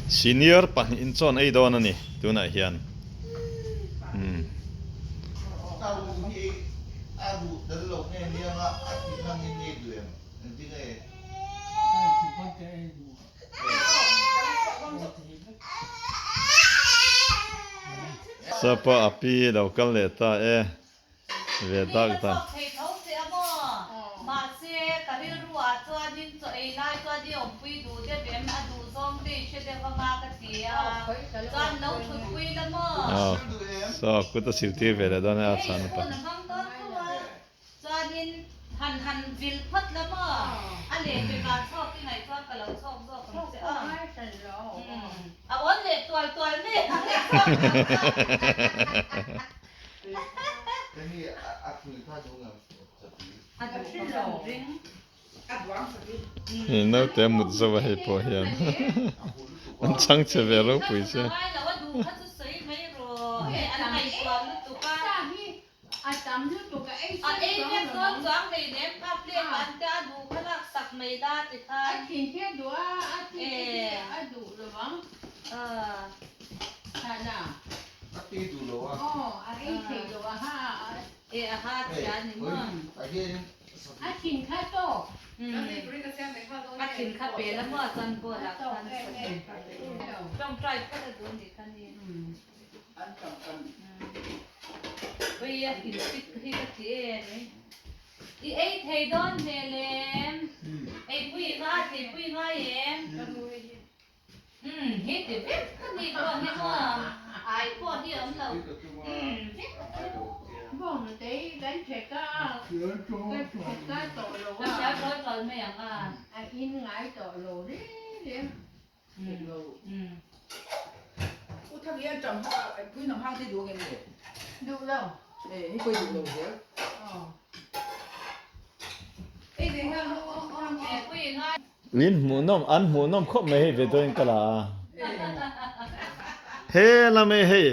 Senior pahnihin chawn ei dawn a ni tunah hian. Sapa a pi lo kal leh ta e ve dak ta. Aw saw kut a sil tir ve leh dawn e a chhan a pa. Chuanin han han vil phawt la maw? A leh pekah chhawk i ngaih chuan ka lo chhawk zawk ang che a. A awn leh tual tual mai ang e chhawk lo chuan. A duh ka kan ring. Hei naute mut zo a hei pawh hian an chhang che ve ropui che. A ei vek dawn chuang hleinem kha plate an te a duh kha lak sak mai la ti khan. E a ha chhia ni maw. A thin kha pe la maw chuan bowl ah khan tawngtai phawt a duh a nih kha ni. Ui a in fit hi ka ti em i. I ei thei dawn hmel em? Ei pui nga thei pui ngai em? Umm hi ti vek ka ni pawh hi maw ai pawh hi awm lo umm vek ka hria tawi tawi mai ang a. In hmuhnawm an hmuhnawm khawp mai hei ve dawin ka la a he lam e hei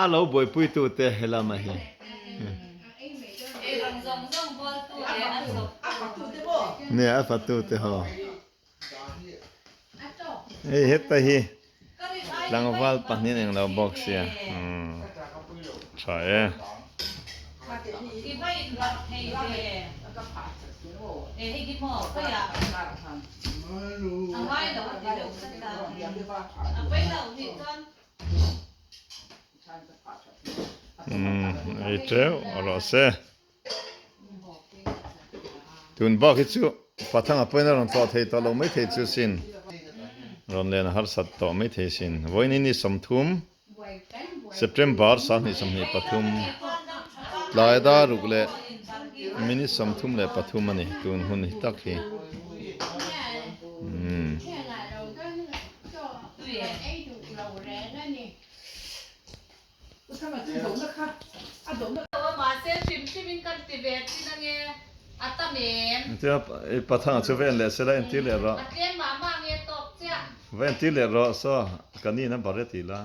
a lo buaipui tu te he lam a hi. Nia a fatu te ho. Hei heta hi tlangval pahnih an englo bawk sia tha e. Ei teuh rawh se. Tun bak hi chu Pathanga pawhin a rawn tlawh thei tawh lo maithei chu sin. Rawn len a harsat tawh maithei sin. Vawiin ni 30, September 2023, tlai dar ruk leh minute 33 a ni tun hun hi tak hi. Umm. Tia i pathanga chu va en leh sela entir leh rawh. Va entir leh rawh saw ka ni in a bar e tih la.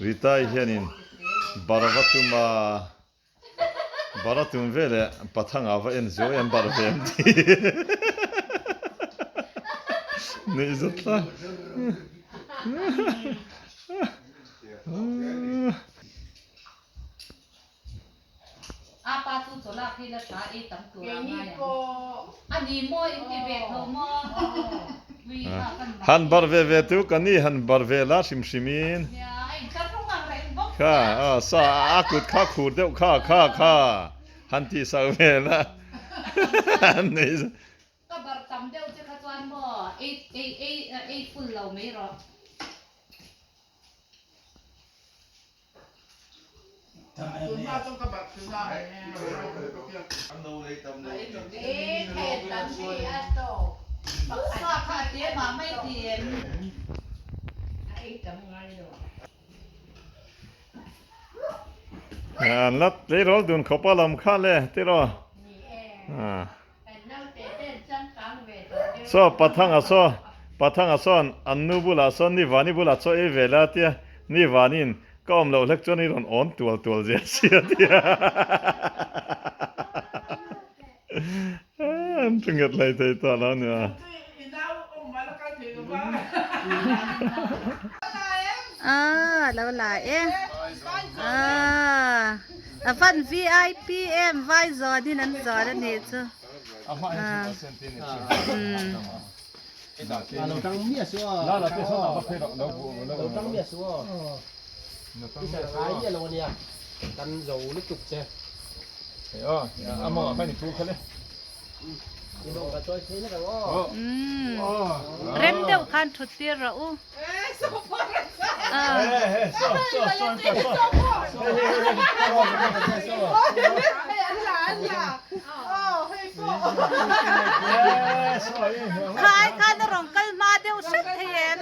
Rita i hianin bar va tum a. Bar a tum ve leh Pathanga va en zuai an bar ve an ti. Nuih zat tla. Apa chu chawlak hi la tha ei tam tur a ngai ang. A ni maw in ti ve tho maw? Han bar ve ve tu ka ni han bar ve la hrim hrim in. Kha a sa a kut kha khur deuh kha kha kha han tih sak ve la an nei Ka bar tam deuh che kha chuan maw ei ei ei ei full lo mai rawh. Sa kha a tia mah mai ti em? An la tleirawl dun khawp a lam kha le tiraw. Saw Pathanga saw Pathanga sawn an nu bulah sawn ni vani bulah chaw ei ve la tia ni vanin ka awm loh hlek chuan i rawn awn tual tual zia sia tia an thu nghet hlei thei ta lo nia. A lo la e a van vip em vai zawn in an zawn a nih chu. Rem deuh khan thut tir rawh u. Kha ai khan a rawn kal hma deuh hret thei em?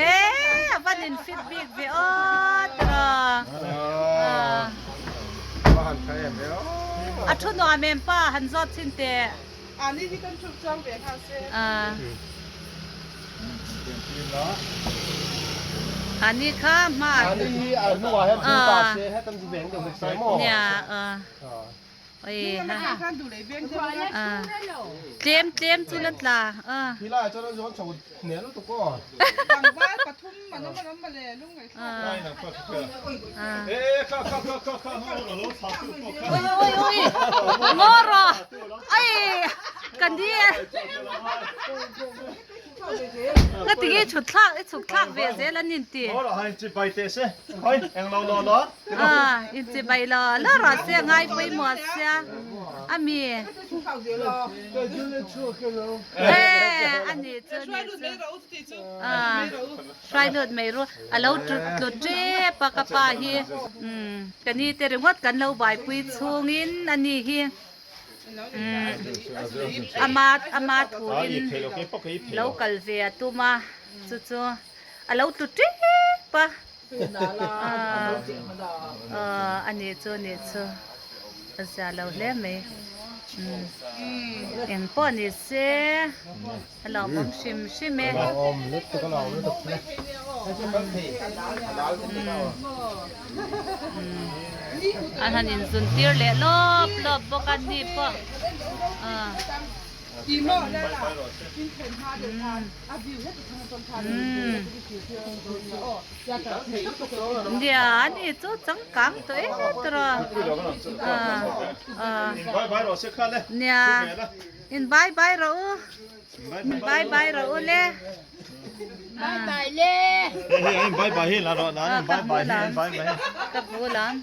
Ee a van in fit bik ve aw tiraw. A thu nuam em pa han zawt chhin teh. Ani kha hma nia tlem tlem chu la tla Ui ui ui ngaw rawh ai kan di ka ti nge chhut thlak i chhuk thlak ve zel an in ti a in chi bai lo lo rawh se ngai pawimawh sia ami e ani chu ni chu a Hruai lut mai ru a lo tlut tlut tep a ka pa hi umm ka ni te ringawt kan lo buaipui chhungin a ni hi umm ama ama thuin lo kal ve a tum a chu chu a lo tlu tep a aaa a nih chu a nih chu a zia lo hle mai umm engpawh ni se. A lawmawm hrim hrim e. An han inzun tir leh lawp lawp bawk a ni pawh. Nia a ni chu changkang tawh em tawh a. Nia in bye bye rawh u. Bye bye rawh u le. Bye bye le. Hei hei in bye bye hi la rawh nan bye bye hi in bye bye. Ka bu lam.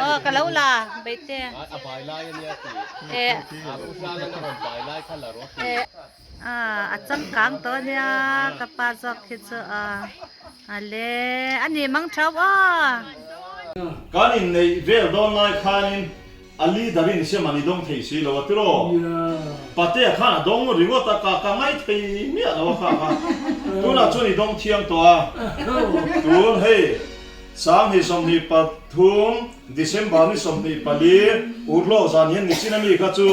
Oh ka lo la beite. A bai lai ania ti. Eh. A pu hlang a rawn bai lai kha la rawh ti. Eh. A changkang tawh ania ka pa zawk hi chu a ale ani mang thau aw. Kan inneih vel dawn lai khanin A leader in siam an i dawng thei si lo a tiraw? Patea khan a dawng ringawt a, ka ka ngai thei miah lo a kha kha. Tunah chuan i dawng thiang tawh a. Tun hei 2023 December ni 24 Urhlawk zan hian nichin ami kha chu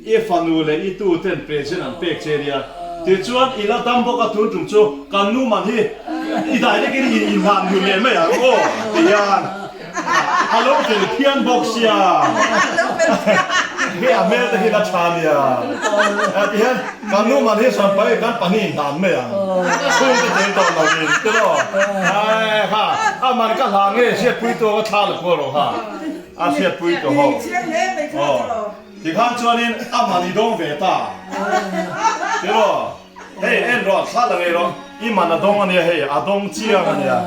i fanu leh i tu ten present an pek che nia. Tichuan i la dam bawk a tun tum chu kan nu man hi i direct in i inhlan hmu leh mai ang aw ti hian. A lo fel phian bawk sia. Hei a hmel te hi la tha nia. Ti hian kan nu man hi sawn pai kan pahnih in hlan mai ang. Chhung te tel tawh lo in ti maw. Ai kha a man ka hlan nge hriatpui tu ka thla la kual rawh kha. A hriatpui tu ho. Aw ti khan chuanin a man i dawng ve ta. Ti maw. Hei en rawh thla la ngei rawh i man a dawng ania hei a dawng chiang ania.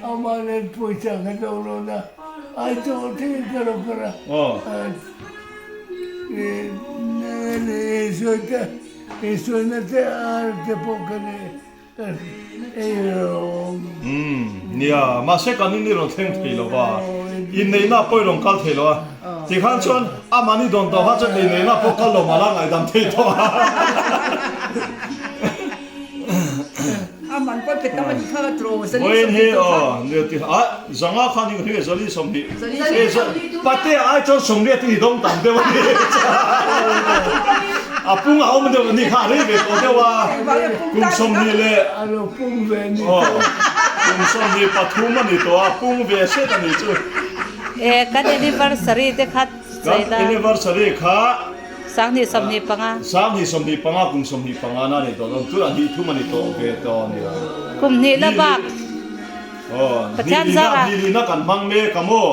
Umm nia, mahse kan in i rawn thleng thei lo va, inneihna pawh i rawn kal thei lo a, tikhan chuan a mahni dawn tawh kha chuan inneihna pawh kal lo mah la ngaihdam thei tawh a. Vawiin hi aw ti a zanga khan hi hria zali 20 pate ai chuan 80 hi dawng tam deuh a ni a pung a awm deuh a ni kha a rei ve tawh deuh a kum 20 leh aw kum 23 a ni tawh a pung ve hret a ni chu. E kan anniversary te kha Kan anniversary kha 2025. 2025 kum 25 na ni tawh dawn tunah hnih thum a ni tawh ve tawh a nia. Kum hnih la bak. Aw Pathian zarah. Hnih lina kan hmang mek a maw?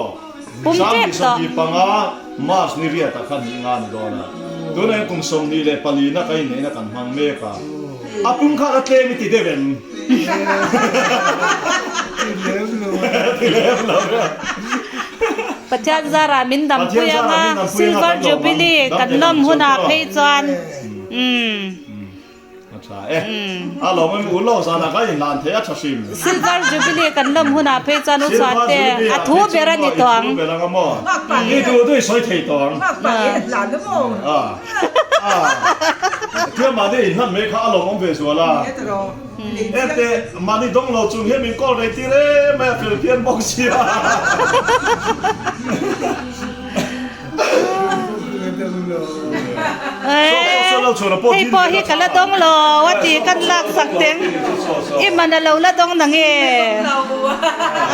Pum tep tawh. 2025 March ni riat ah khan hnih nga ni dawn a. Tunah hian kum 24 na kan inneihna kan hmang mek a. A pum kha la tlem i ti deuh em? Ti lem lo a. Pathian zarah min dampui anga Silver Jubilee kan lawm hunah phei chuan umm. Silver Jubilee kan lawm hunah phei chuan u chhuate a thu ber a ni tawh ang. Ente, mahni dawng lo chung hian min call rei tir em mai a fel phian bawk sia. Hei pawh hi ka la dawng lo a ti kan lak sak teng i man a lo la dawng na nge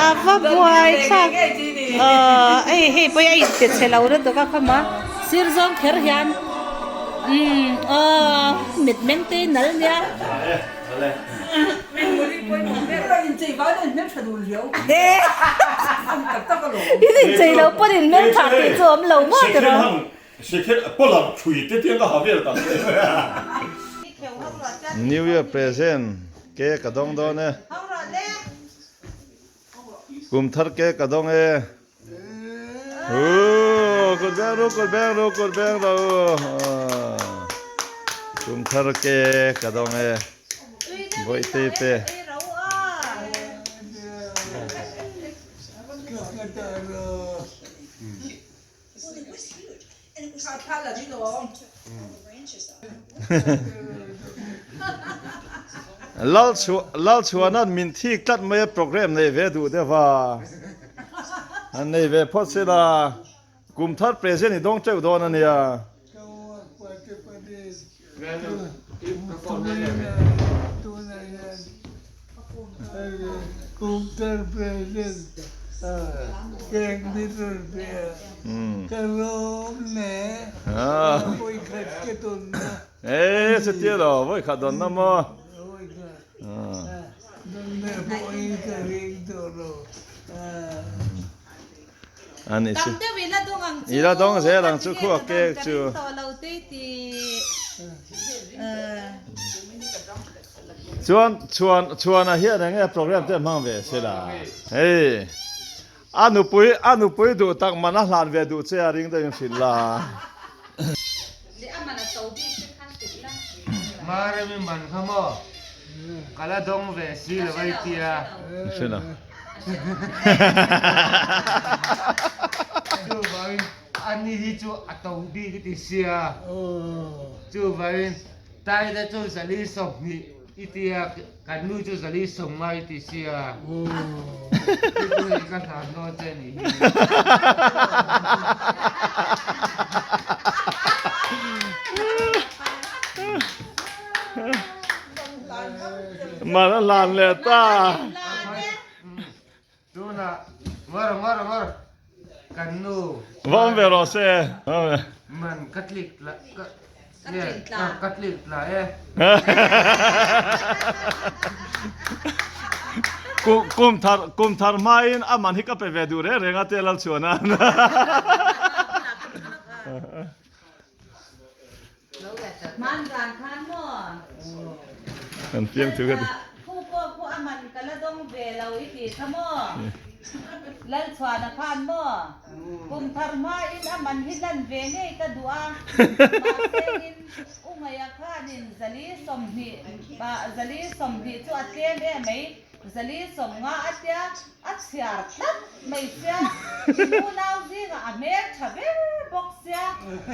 a va buai thlak hei hei pawh hi a inte chhe lo lutuk a khawma sir zawng kher hian umm aw mitmeng te hi nal nia. In inchei lo pawn in hmel tha tih chu awm lo maw tiraw? New Year present ke ka dawng dawn e. Kum thar ke ka dawng e. Ooh, kut beng ru, kut beng ru, kut beng ru. Kum thar ke ka dawng e. Bawihte pe. Lalchhuanan min thik tlat mai a program nei ve duh deuh a, an nei ve phawt sela kum thar present i dawng teuh dawn a nia. Chutia lo vawikhat dawn na maw? Ani chu. Tam deuh i la dawng ang chu. I la dawng zel ang chu khuak kek chu. Ka ring tawh lo te ti. Chuan chuan chuan a hian enge program te hmang ve se la. Hei a nupui a nupui duh tak man a hlan ve duh che a ring deuh in hrilh la. Maremi man kha maw ka la dawng ve si lo vai tia. Hre lo. Chuvangin ani hi chu a to bik i ti sia. Chuvangin Taida chu zali 20 i tia kan nu chu zali 50 i ti sia. Chu chu hei ka hlan dawn che nih hi. Man a hlan leh ta. Tunah ngawr ngawr ngawr kan nu. Va awm ve rawh se. Man ka tlik tla ka ka tlik tla e. Kum thar kum thar hmain a man hi ka pe ve duh reng reng a te Lalchhuana. Hmanzan khan maw? Kan fiam thu ka ti. Khu pawh khu a man ka la dawng ve lo i ti kha maw? Lalchhuana khan maw? Kum thar hmain a man hi hlan ve ngei ka duh a, mahsengin u Ngaia khanin zali 20 zali 20 chu a tlem em mai. Zali 50 a tia a chhiar tlat mai sia, in unau zingah a hmel tha ber bawk sia,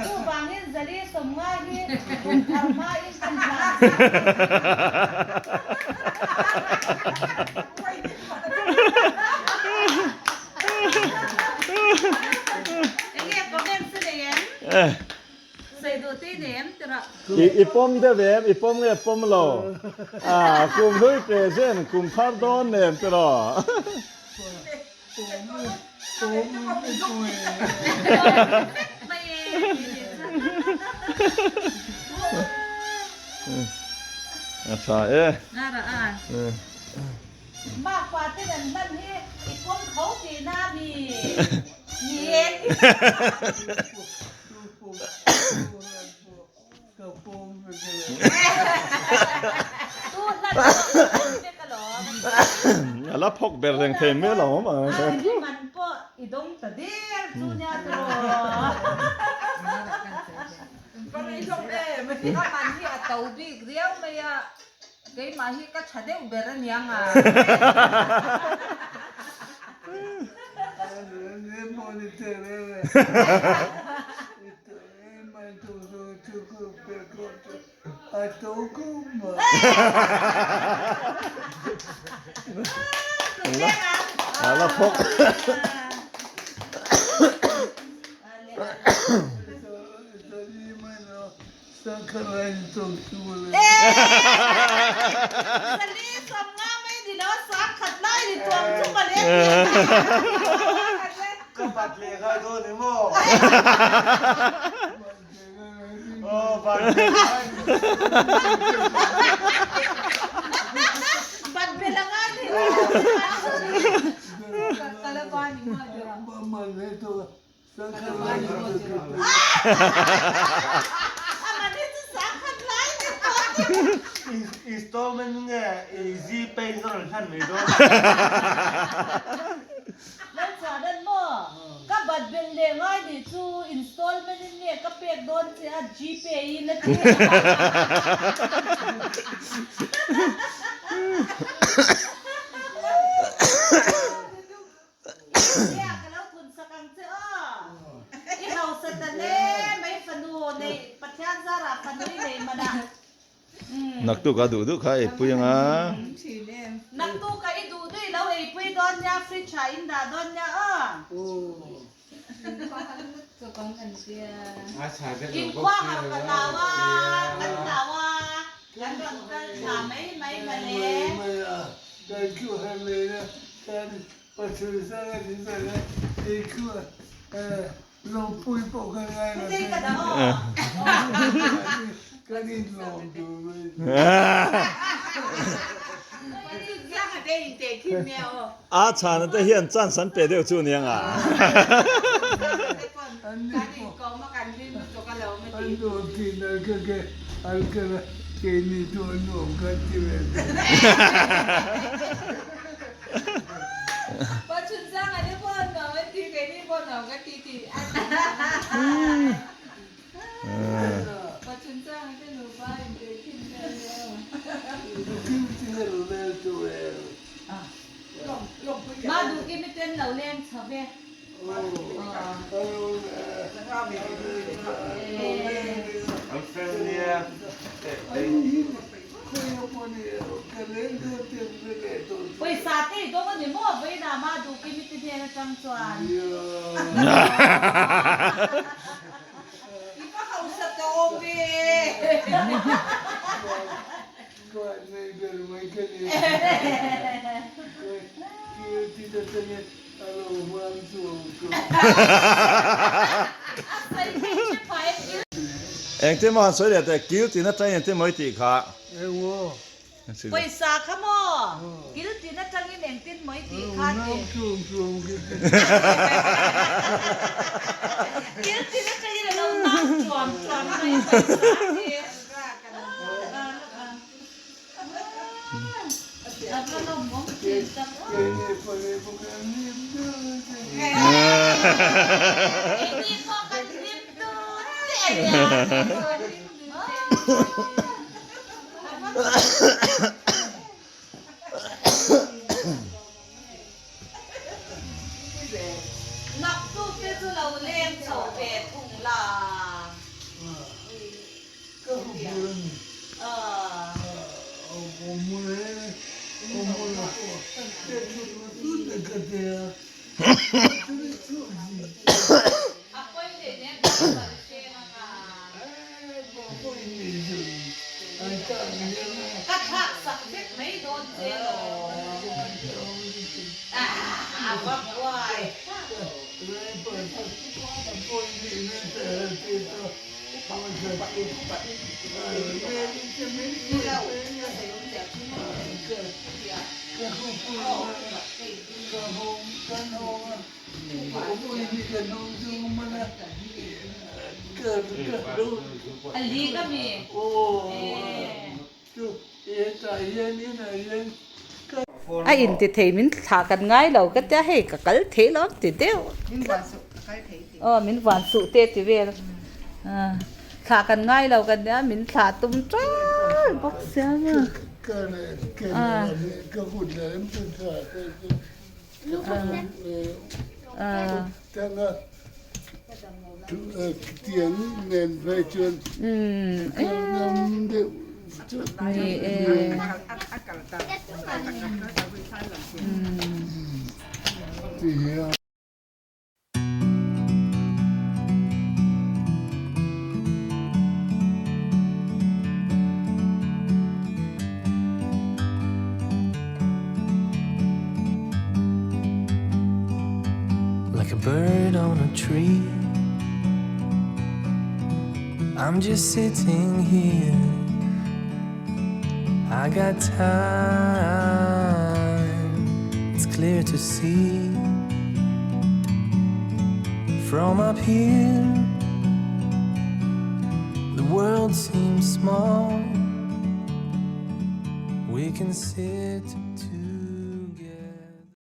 chuvangin zali 50 hi kum thar hmain kan hlan. Enge comment chu nei em? Sawi duh te nei em ti rawh. I pawm deuh em? I pawm nge pawm lo? Ah, kum hlui present, kum thar dawn nen ti rawh. A tha e. Makpa te kan hman hi i pawm tho tihna mi ni e. A la phawk ber reng thei mai lo awm ang. A la phawk. Installment nge Gpay in ka rawn hlan mai dawn. Lalchhuahdan maw? Ka bat belh leh ngai nih chu installment in nge ka pek dawn che a Gpay in a ti. Nia ka lo thun sak ang che aw. I hausa ta hle mai fanu nei Pathian zarah fanu i nei man a. Naktuk a duh duh kha ei pui anga. Naktuk a i duh duh i lo ei pui dawn nia fridge ah in dah dawn nia aw. In khua har ka hlau a, kan hlau a, kan rawn kal thla mai mai male. A chhana te hian chance an pe deuh chu aniang a. An fel nia. Pawisa te i dawng a ni maw vawiinah mah duhkim i ti hnen atang chuan. I va hausa tawh ve. Engtin maw han sawi leh teh kil tina tangin engtin maw i tih kha. Pawisa kha maw kil tina tangin engtin maw i tih kha ti. Kil tina tangin a lo nam chuam chuam mai pawisa hi. Ka thlak sak vek mai dawn che lawm. A va buai thlak lo. A lik a mi? A inti thei min thlah kan ngai lo ka tia hei ka kal thei lo ang ti deuh. Aw min van suh te ti vel. Thlah kan ngai lo kan nia min thlah tum ṭal bawk sia maw. Like a bird on a tree I'm just sitting here I got time It's clear to see From up here The world seems small We can sit